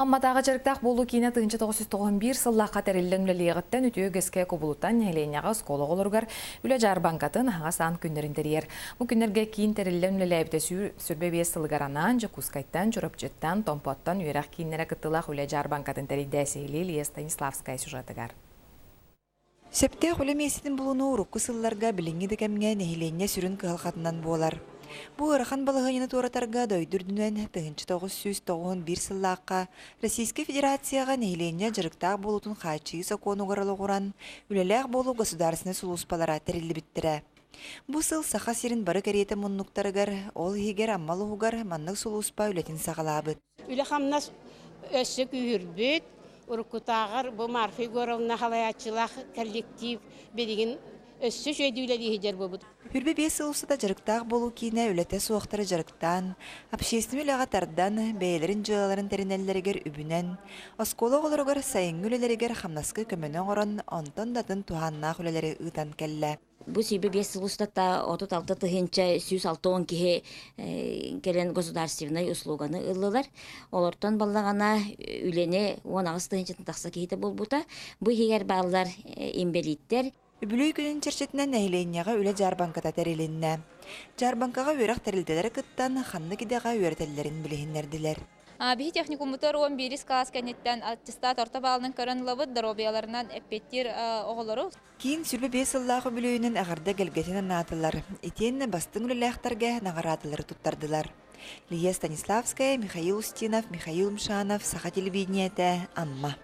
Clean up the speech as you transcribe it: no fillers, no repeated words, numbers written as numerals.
Амматааҕы дьарыктаах буолуу киинэ 1991 сыллаахха тэриллэн үлэлиэҕиттэн үтүө үгэскэ кубулутан нэһилиэнньэҕэ оскуола оҕолоругар үлэ дьаарбаҥкатын аһаҕас аан күннэрин тэрийэр. Бу күннэргэ киин тэриллэн үлэлээбитэ 25 сылыгар анаан Дьокуускайтан, Чурапчыттан, Томпоттон үөрэх кииннэрэ кыттыылаах үлэ дьаарбаҥкатын тэрийдэ сиһилии Илья Станиславская сюжетыгар. Сөптөөх үлэ миэстэтин булунуу урукку сылларга билиҥҥи да кэмҥэ нэһилиэнньэ сүрүн кыһалҕатынан буолар. Бу ыарахан балаһыанньаны туоратарга дойду үрдүнэн 1991 сыллаахха Российскай Федерацияҕа нэһилиэнньэ дьарыктаах буолуутун хааччыйыы сокуонугар олоҕуран, үлэлээх буолуу государственнай сулууспалара тэриллибиттэрэ. Бу сыл Саха сирин бары кэриэтэ муннуктарыгар, ол иһигэр Амма улууһугар маннык сулууспа үлэтин саҕалаабыт. Үлэ-хамнас өссө күүһүрбүт. Уруккутааҕар бу Марфа Егоровна салайааччылаах коллектив билигин өссө үчүгэйдик үлэлии сылдьар буолбут. 25 сыл устата дьарыктаах буолуу киинэ үлэтэ суохтары дьарыктаан, общественнай үлэҕэ тардан, бэйэлэрин дьыалаларын тэринэллэригэр үбүнэн, оскуола оҕолоругар сайыҥҥы үлэлэригэр хамнаска көмөнү оҥорон, онтон да атын туһааннаах үлэлэри ыытан кэллэ. Бу 25 сыл устата 36 тыһыынча 160 киһи кэлэн государственнай услуганы ыллылар. Олортон баллаҕана үлэни 18 тыһыынчаттан тахса киһитэ буолбута. Бу иһигэр бааллар инбэлииттэр. Үбүлүөй күнүн чэрчитинэн нэһилиэнньэҕэ үлэ дьаарбаҥката тэрилиннэ. Дьаарбаҥкаҕа үөрэх тэрилтэлэрэ кыттан, ханнык идэҕэ үөрэтэллэрин билиһиннэрдилэр. Биһи техникуммутугар 11 класс кэнниттэн аттестат орто баалынан көрөн ылабыт, доруобуйаларынан эппиэттиир оҕолору. Киин 25 сыллаах үбүлүөйүнэн эҕэрдэ эгэлгэтин анаатылар, итиэннэ бастыҥ үлэлээхтэргэ наҕараадалары туттардылар. Лия Станиславская, Михаил Устинов, Михаил Мшанов, Саха телевидениетэ, Амма.